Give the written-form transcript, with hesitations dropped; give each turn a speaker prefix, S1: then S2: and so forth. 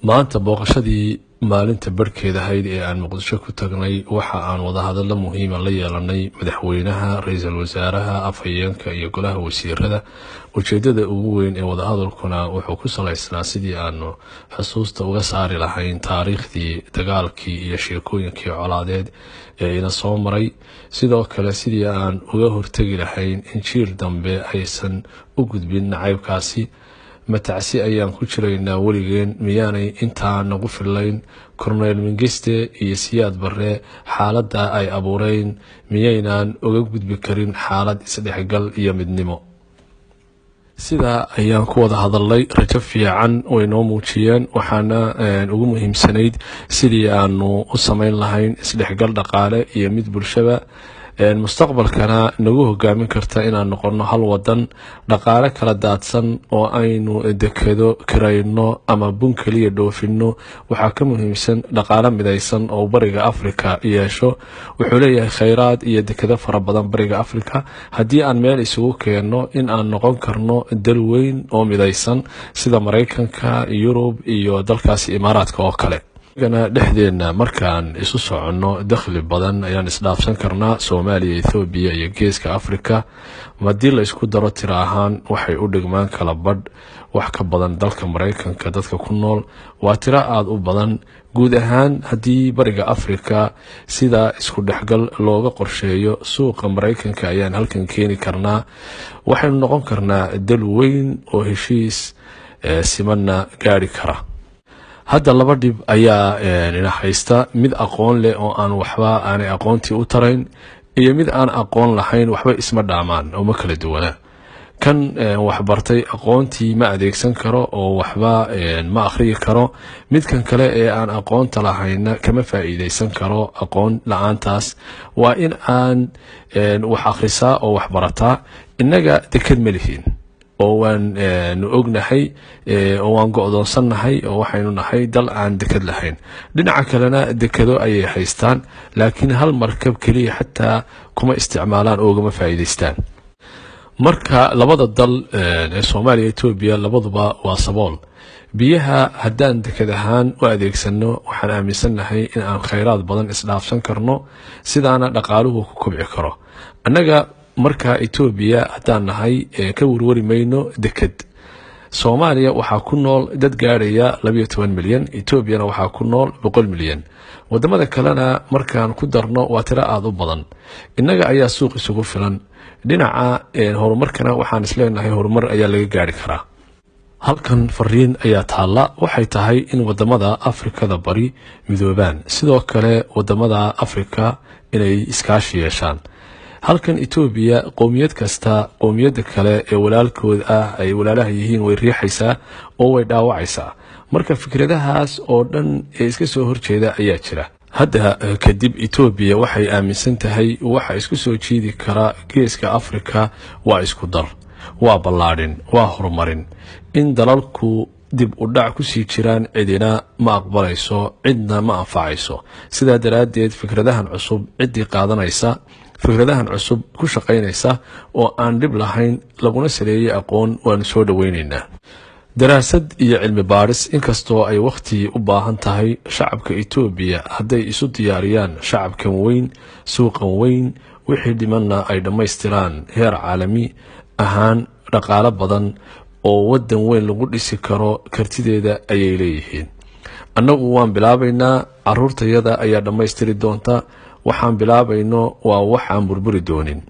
S1: Maanta booqashadii maalinta barhkeed ahayd ee aan Muqdisho ku tagnay, waxa aan wadahadallo muhiima la yeelanay madaxweynaha, ra-iisul wasaaraha, afhayeenka iyo golaha wasiirada. Ujeedada ugu weyn ee wadahadalkuna wuxuu ku salaysnaa sidii aanu xusuusta uga saari lahayn taariikhdii dagaalkii iyo sheekooyinkii colaadeed ee ina soo maray, sidoo kale sidii aan uga hortegi lahayn in jiil dambe aysan u gudbin nacaybkaasi. Ma tacsi ayaan ku jiraynaa weligeen? Miyaanay intaa nagu fillayn Korneyl Mingiste iyo Siyaad Barre xaaladda ay abuureen? Miyaynaan uga gudbi karin xaalad isdhexgal iyo midnimo? Sidaa ayaan ku wada hadalnay. Rajo fiican way noo muujiyeen, waxaana ugu muhiimsanayd sidii aanu u sameyn lahayn isdhexgal dhaqaale iyo mid bulshaba, mustaqbalkana nagu hogaamin karta inaan noqono hal wadan. Dhaqaale kala daadsan oo aynu dekedo kirayno ama bun keliya dhoofino waxaa ka muhiimsan dhaqaale midaysan oo Bariga Afrika yeesho. Wuxuu leeyahay kheyraad iyo dekedo fara badan Bariga Afrika. Haddii aan meel isugu keenno, in aan noqon karno dal weyn oo midaysan sida Maraykanka, Yurub iyo dalkaasi Imaaraadka oo kale. Gana dhexdeenna markaan isu soconno, dakhli badan ayaan isdhaafsan karnaa. Soomaaliya, Ethoobiya iyo Geeska Afrika haddii la isku daro, tiro ahaan waxay u dhigmaan kala badh wax ka badan dalka Maraykanka dadka ku nool. Waa tiro aada u badan. Guud ahaan, haddii Bariga Afrika sida isku dhexgal looga qorsheeyo, suuqa Maraykanka ayaan halkan keeni karnaa. Waxaynu noqon karnaa dal weyn oo heshiis simanna gaari kara. Hadda laba dhib ayaa ina haysta: mid aqoon leh oo aan waxba aanay aqoontii u tarayn, iyo mid aan aqoon lahayn. Waxba isma dhaamaan oo ma kala duwana. Kan waxbartay aqoontii ma adeegsan karo oo waxba ma akhriyi karo. Midkan kale ee aan aqoonta lahayna kama faa'iideysan karo aqoon la-aantaas. Waa in aan wax akhrisaa oo wax barataa. Innaga deked ma lihiin oo waanu ognahay oo waan go-doonsannahay oo waxaynu nahay dal aan deked lahayn. Dhinaca kalena dekedo ayay haystaan, laakiin hal markab keliya xataa kuma isticmaalaan oo ugama faa'iideystaan. Marka labada dal ee Soomaaliya, Etoobiya, labaduba waa sabool. Biyaha haddaan deked ahaan u adeegsano, waxaan aaminsannahay in aan khayraad badan isdhaafsan karno, sidaana dhaqaaluhu ku kobci karo. Annaga marka Etoobiya haddaan nahay ka warwari mayno deked. Soomaaliya waxaa ku nool dad gaadhaya 12 milyan, Etoobiyana waxaa ku nool 100 milyan. Wadamada kalena markaan ku darno, waa tiro aada u badan. Innaga ayaa suuq isugu filan. Dhinaca horumarkana waxaan isleenahay horumar ayaa laga gaari karaa. Halkan fariin ayaa taalla. Waxay tahay in wadamada Afrikada Bari midoobaan, sidoo kale wadamada Afrika inay iskaashi yeeshaan. Halkan Etoobiya qowmiyad kasta qowmiyadda kale ee walaalkood ah ay walaalaha yihiin way riixaysaa oo way dhaawacaysaa. Marka fikradahaas oo dhan ee iska soo horjeeda ayaa jira. Hadda kadib Etoobiya waxay aaminsan tahay waxa isku soo jiidi kara Geeska Afrika waa isku dar, waa ballaadhin, waa horumarin. In dalalku dib u dhac kusii jiraan cidina ma aqbalayso, cidna ma anfacayso. Sidaa daraaddeed, fikradahan cusub ciddii qaadanaysa, fikradahan cusub ku shaqaynaysa oo aan dhib lahayn, laguna saleeyey aqoon, waanu soo dhoweynaynaa. Daraasad iyo cilmi baadhis, inkastoo ay wakhti u baahan tahay. Shacabka Etoobiya hadday isu diyaariyaan, shacabkan weyn, suuqan weyn, wixii dhimanna ay dhammaystiraan, heer caalami ahaan dhaqaalo badan oo waddan weyn lagu dhisi karo kartideeda ayay leeyihiin. Annagu waan bilaabaynaa, caruurtayada ayaa dhammaystiri doonta. Waxaan bilaabayno waa wax aan burburi doonin.